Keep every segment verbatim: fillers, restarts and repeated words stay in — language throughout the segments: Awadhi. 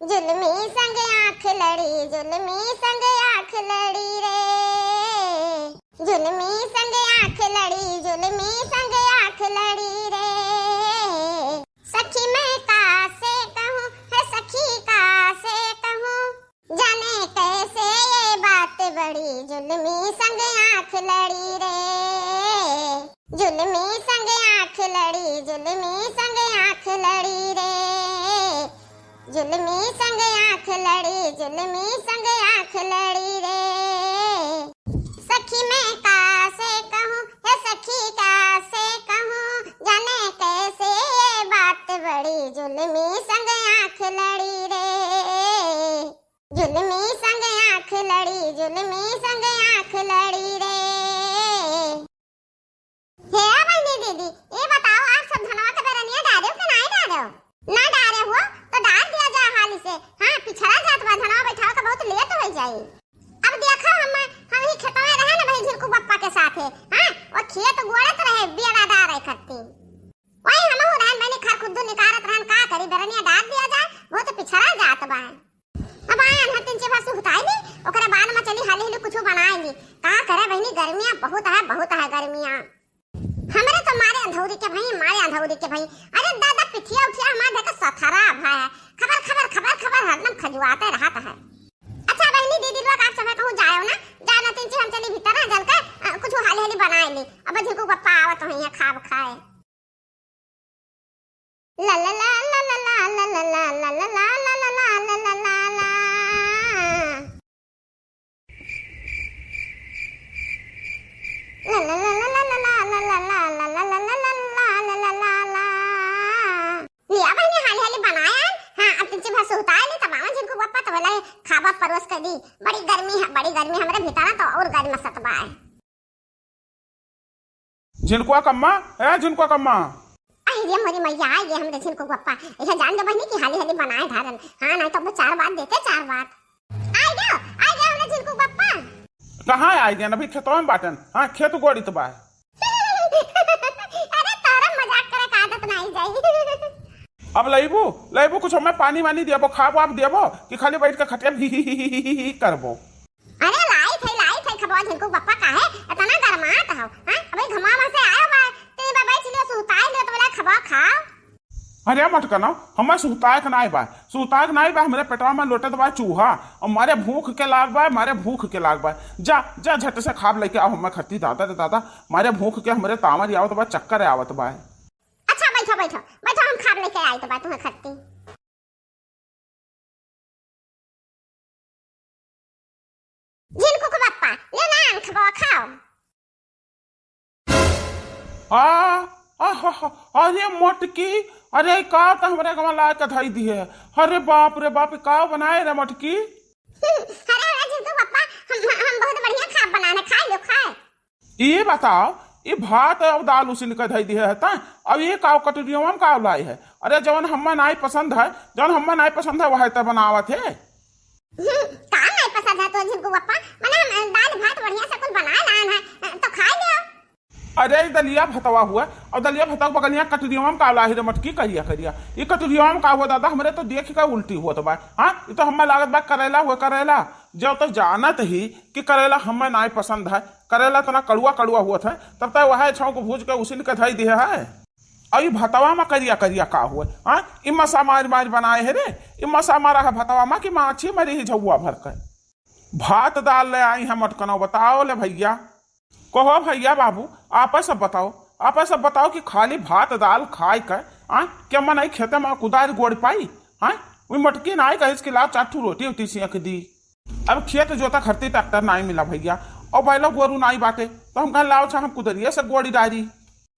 जुल्मी संग आँख लड़ी, जुल्मी संग आँख लड़ी रे। जुल्मी संग आँख लड़ी, जुल्मी संग आँख लड़ी रे। सखी मैं का से कहूँ, हे सखी का से कहूँ, जाने कैसे ये बात बढ़ी। जुल्मी संग आँख लड़ी रे, जुल्मी संग आँख लड़ी, जुल्मी संग आँख लड़ी रे। जुल्मी संग आँख लड़ी, जुल्मी संग आँख लड़ी रे। सखी मैं का से कहूँ, हे सखी का से कहूँ, जाने कैसे ये बात बढ़ी। जुल्मी संग आँख लड़ी रे, जुल्मी संग आँख लड़ी, जुल्मी संग आँख लड़ी रे। हे बहिनी दीदी, ये बताओ, आप सब धनवा के बेरनिया डारेव कि नाई डारेव? ना डारे हो तो डार दिया जाए हाली से। हाँ, पिछड़ा जात बा, धनवा बैठावे के बहुत लेट हो जाई। अब देखो, हम हम ही खेतवा रहे ना भाई झिनकू बप्पा के साथे। हाँ, वो खेत गोड़त रहे, बेड़ा डारे खत्ती। वही हमहू रहन बहिनी खर खुद्दू निकारत रहन, का करी, बेरनिया डार दिया जाए, बहुत पिछड़ा जात बा। अब आए अनहर तीन चेफा सुहताई ली, ओकरे बाद में चली हाली हाली कुछ बनाए ली। का करे बहिनी, गर्मियाँ बहुत है, बहुत है गर्मियाँ। हमरे तो मारे अंधौरी के भाई, मारे अंधौरी के भाई। अरे दादा, पिठिया उठिया हमार देख सथरा भा है, खबर खबर खबर खबर हरदम खजुआते रहत है। अच्छा बहिनी दीदी लोग, आप सब कहूँ जाओ ना, जाओ ना तीन चेफा, हम चली भीतर ना जल के, अ, कुछ हाली हाली बनाए ली। अब झिनकू बप्पा आवत होइहैं, खाब खाए। ला ला ला। ला ला ला। लिया बहिनी, हाली हाली बनाया। हाँ, अब तुमसे बस सुहताए ली, तब आवा झिनकू बप्पा, तब ला खाबा परोस के दी। बड़ी गर्मी है, बड़ी गर्मी, हमरे भीतर ना तो और गर्मी सतबा है। झिनकुआ कम्मा, ए झिनकुआ कम्मा। अरे रे मोरी मैया, आइ गए हमरे झिनकू बप्पा। यह जान दे बहिनी कि हाली हाली बनाए धारन। हाँ, नहीं तो वो चार बात देते, चार बात। आइ गए, आइ गए हमरे झिनकू बप्पा। कहाँ आइ गए? अभी खेतवा में बाटन। हाँ, खेत गोड़ित बा। अरे तोरा मजाक करे का आदत नहीं जाई। अब लइबू, लइबू कुछ हमें पानी वानी देबो, खाब वाब देबो कि खाली बैठ के खटिया भी करबो? अरे लाई थे, लाई थे, खबवा झिनकू बप्पा काहे इतना गरमात हौ? हाँ? अबे घमामा से आयो बा, ते बा बैठ लियो, सुताई लियो, तो बोला खबवा खाओ। अरे मटकनो, हमें सुताए के नाई बा, सुताए के नाई बा, हमरे पेटवा में लोटत बा चूहा, और मारे भूख के लाग बा, मारे भूख के लाग बा। जा, जा झट से खाब लेके आओ, हमें खत्ती दादा रे दादा, मारे भूख के हमरे तामर आवत बा, चक्कर आवत बा। अच्छा बैठो, बैठो, बैठो, हम खाब लेके आई तो बा तुम्हें खत्ती। झिनकुक बप्पा, ले ना आन खबवा खाओ। आ, आहा, अरे मोटकी, अरे का त हमरे गवा ला के धई दिहे। अरे बाप रे बाप, का बनाए रे मोटकी? अरे, अरे झिनकुक बप्पा, हम, हम बहुत बढ़िया खाब बनाए, खाए लो, खाए। ई बताओ, ई भात और दाल उसिन के धई दिहे है तैं, अब ई का कटोरियवा में का लाए है? अरे जवन हम्मा नाई पसंद है, जवन हम्मा नाई पसंद है वह त बनावत है। हम्म, का नाई पसंद है तो झिनकू बप्पा? मने हम दाल भात बढ़िया से कुल बनाए लान है, तो खाए लियो। अरे ई दलिया भतवा हुआ, और दलिया भतवा बगलिया कटोरियवा में का लाए है रे मटकी करिया करिया? ई कटोरियवा में का हुआ दादा, हमरे तो देख के उल्टी हुआ तो बा। हाँ, ई तो हम्मा लागत बा करेला हुआ, करेला। जब तो जानत ही कि करेला हम्मा नाई पसंद है, करेला इतना कड़ुआ कड़ुआ हुआ था, तब तक वह छौंक भूज के उसिन के धई दिहे है। अई भतवा में करिया करिया का हुए? हाँ, ई मसा मार मार बनाए है रे, ई मसा मारा है भतवा में कि माछी मरी ही झौआ भर के। भात दाल ले आई है मटकनो, बताओ ले भैया। कहो भैया बाबू, आपे सब बताओ, आपे सब बताओ कि खाली भात दाल खाए के, हाँ, क्या मन आई खेते में कुदार गोड़ पाई? हाँ, वही मटकी ना आई कहिस कि लाओ चार ठू रोटी उती सेंक दी। अब खेत जोता खरती ट्रैक्टर नाई मिला भैया, और बैलो गोरू नाई बाटे, तो हम कहन लाओ छा हम कुदरिये से गोड़ी डारी।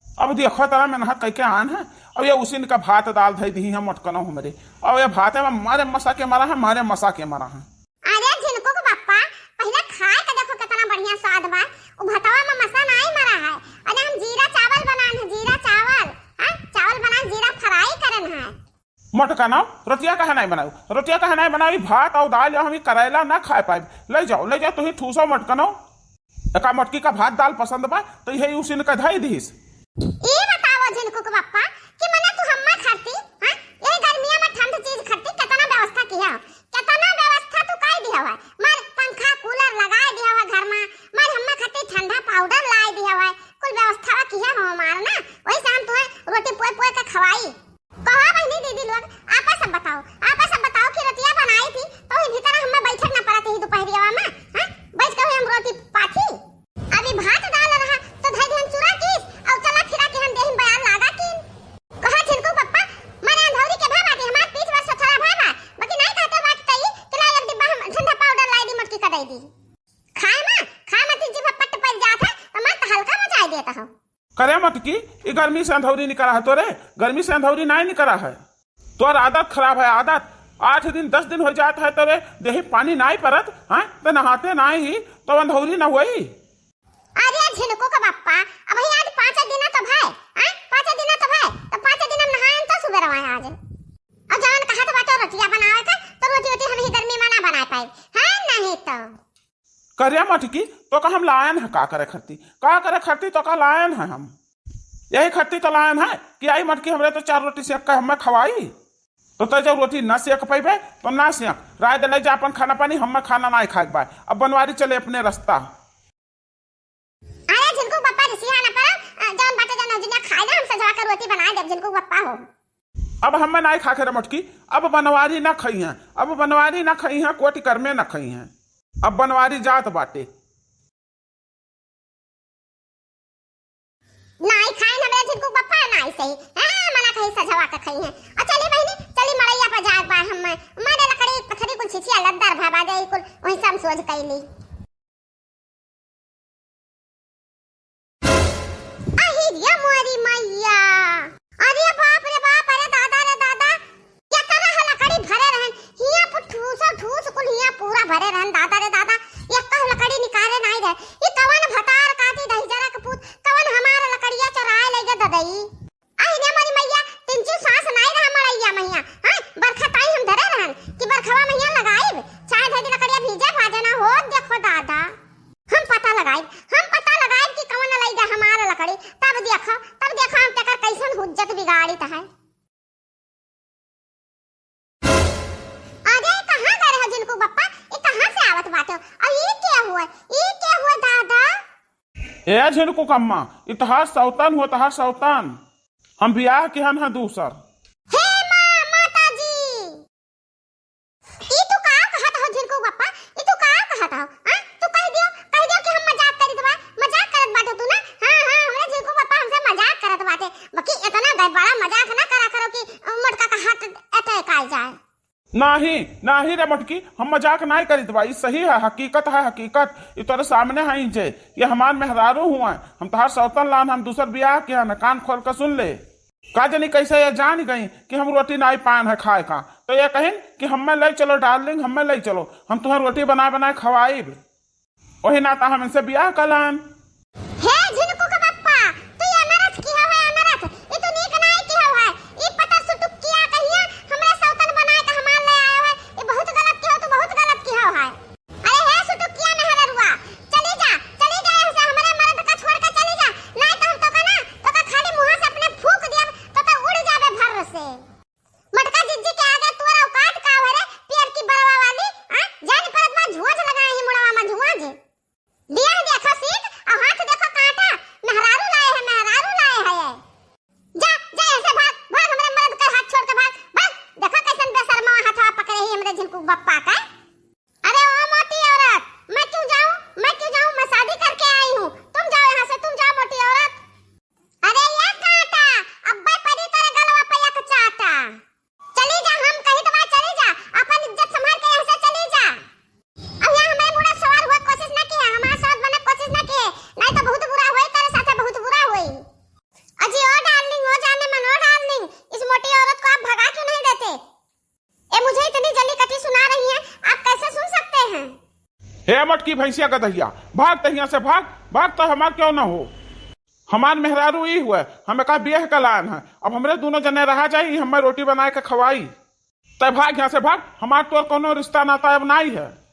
अब देखो तरा मेहनत कइके आन है, अब ये उसिन का भात दाल धई दिही हम मटकनो हमरे, अब ये भाते में मारे मसा के मरा है, मारे मसा के मरा है। अरे झिनकू के बप्पा, पहले खाए के देखो कितना बढ़िया स्वाद बा, उ भतवा में मसा नाई मरा है। अरे हम जीरा चावल बनान है, जीरा चावल, हाँ, चावल बनान, जीरा फ्राई करन है। मटकनो, रोटिया काहे नाई बनाऊ? रोटिया काहे नाई बनाऊ? ई भात और दाल, हम ई करेला ना खाए पाइब। ले जाओ, ले जाओ, तुही ठूसो मटकनो। एका मटकी का भात दाल पसंद बा, तो यही उसिन के धई दिहिस। ई बताओ झिनकू के बप्पा कि मने तू हम्मा खरती, हाँ? यही गर्मिया में ठंड चीज खरती, कितना व्यवस्था किया हो? कि ई गर्मी से अंधौरी निकरा है तोरे? गर्मी से अंधौरी नाहीं निकरा है। तोर आदत खराब है, आदत। आठ दिन, दस दिन होइ जात है तोरे देही पानी नाहीं परत, हैं? तो नहाते नाहीं ही, तो अंधौरी न होई। अरे झिनकू के बप्पा, अबहीं आज पाँच दिन तो भय, हैं? पाँच दिन तो भय, तो पाँच दिन हम नहाएन तो सुबह रवाए आज। और जवन कहत बाटे रोटिया बनावे का, तो रोटी वोटी हम ही गर्मी में ना बनाए पाए, हैं? नहीं तो। करे मटकी, तोका हम लायन है का करे खरती? का करे खरती तोका लायन है हम? यही खरती तो लायन है कि आई मटकी हमरे तो चार रोटी सेक के हमें खवाई। तो तै जब रोटी न सेक पइबे तो ना सेक, राय दे ले जा अपन खाना पानी, हमें खाना नाहीं खाए के बा। अब बनवारी चले अपने रास्ता। अरे झिनकू बप्पा रिसिया ना पड़ा, अ, जौन बाटे जौन हौजनिया खाए ना, हम सजवा के रोटी बनाए देब झिनकू बप्पा हो। अब हमें नाहीं खाके रे मोटकी, अब बनवारी ना खइहें, अब बनवारी ना खइहें, कोटि कर्मे ना खइहें। अब बनवारी जात बाटे। नाहीं खाइन हमरे झिनकू बप्पा, नाहीं सही। हाँ, मना कहीं सजवा के खइहें। और चली बहिनी, चली मड़ैया पर जाए बा हम। मारे लकड़ी पथरी कुल छिछिया लद्दर भा बाजे कुल, वहीं से हम सोच कैली। अहि रे मोरी मैया, अरे बाप रे बाप, अरे दादा रे दादा, ये तरह लकड़ी भरे रहन, हिया पु ठूसो ठूस कुल हिया पूरा भरे रहन, दादा रे दादा, ये कहू लकड़ी निकाले नाहीं रहे। ये कवन भतार काटी दही जरा के पूत, कवन हमार लकड़िया चोराए ले गे ददई। अहि रे मोरी मैया, तिनचू साँस नाहीं रहा मड़ैया मैया। हाँ, बरखा ताई हम धरे रहन कि बरखवा मैया लगाइब, चाहे धरी लकड़िया भीजे भाजे ना हो। देखो दादा, हम पता लगाइब, हम पता लगाइब कि कवन लइगा हमार लकड़ी। तब देखो, तब देखो हम तेकर कैसन हुज्जत बिगाड़ित है। अरे, ई कहाँ गए रहे झिनकू बप्पा? ई कहाँ से आवत बाटे? और ई के हुए? ई के हुए दादा? ए झिनकू कम्मा, ई तोहार सौतन हुए, तोहार सौतन। हम बियाह किहन है दूसर। हे माँ, माता जी। ई तू का कहत हो झिनकू बप्पा? ई तू का कहत हो? हाँ? तू कह दियो, कह दियो कि हम मजाक करित बा, मजाक करत बाटे तू ना? हाँ, हाँ, हमरे झिनकू बप्पा हमसे मजाक करत बाटे। बाकी इतना ग-, बड़ा मजाक ना करा करो कि मोटका का हार्ट अटैक आ जाए। नाहीं, नाहीं रे मोटकी, हम मजाक नाहीं करित बा, ई सही है, हकीकत है, हकीकत। ई तोरे सामने है जे, ये हमार मेहरारू हुआ, हम तोहार सौतन लान, हम दूसर बियाह किहन, कान खोल के सुन ले। का जानी कैसे ये जान गई कि हम रोटी नाहीं पाएन है खाए का, तो ये कहिन कि हमें ले चलो डार्लिंग, हमें ले चलो, हम तुम्हें रोटी बनाए बनाए खवाइब। ओही नाता हम इनसे बियाह कलान। हे झिनकू के बप्पा, तू ये अनरथ किहौ है, अनरथ। ई तू नीक नाई किहौ है। ई पता सुटुकिया कहिया हमरा सौतन बनाए के हमार ले आयो है। ई बहुत गलत किहौ, तू बहुत गलत किहौ है। अरे हे सुटुकिया मेहररुआ, चली जा, चली जा यहाँ से, हमरे मर्द का छोड़ के चली जा। नाई तो हम तोका ना, तोका खाली मुँहा से अपने फूंक दियब, तो, तो उड़ जाबे भर्र से। मटका जिज्जी के आगे तोर औकात का हरे, पियर की बरवा वाली, हाँ? जान परत बा झोंझ लगाए ही मुड़वा में झोंझ। बियाह देखो सीख, और हाथ देखो कांटा, मेहरारू लाए है, मेहरारू लाए है ये। जा, जा यहाँ से भाग, भाग हमरे मर्द का हाथ छोड़ के भाग, भाग। देखो कैसन बेशर्मा हाथवा पकड़े ही हमरे झिनकू बप्पा का। अरे ओ मोटी औरत, मैं क्यों जाऊं, मैं क्यों जाऊं, मैं शादी करके आई हूँ, तुम जाओ यहाँ से, तुम जाओ मोटी औरत। अरे ये कांटा, अब्बे परी तोरे गलवा पे एक चाटा। चली जा, हम कही तो बात, चली जा, अपन इज्जत संभाल के यहाँ से चली जा। अब यहाँ हमारे मुड़ा सवार हुआ कोशिश ना किया, हमारा साथ बने कोशिश ना किए, नहीं तो बहुत बुरा हुई तेरे साथ, बहुत बुरा हुई। अजी ओ डार्लिंग, ओ जाने मन, ओ डार्लिंग, इस मोटी औरत को आप भगा क्यों नहीं देते? ये मुझे इतनी जली कटी सुना रही हैं, आप कैसे सुन सकते हैं? हे मटकी भैंसिया गदहिया, भाग तहिया से भाग, भाग तो हमार क्यों ना हो। हमार मेहरारू ई हुए, हमें का बियाह का लान है, अब हमरे दोनों जने रहा जाई, हमें रोटी बनाए के खवाई। तै भाग यहाँ से भाग, हमार तोर कोनो रिश्ता नाता अब नाई है।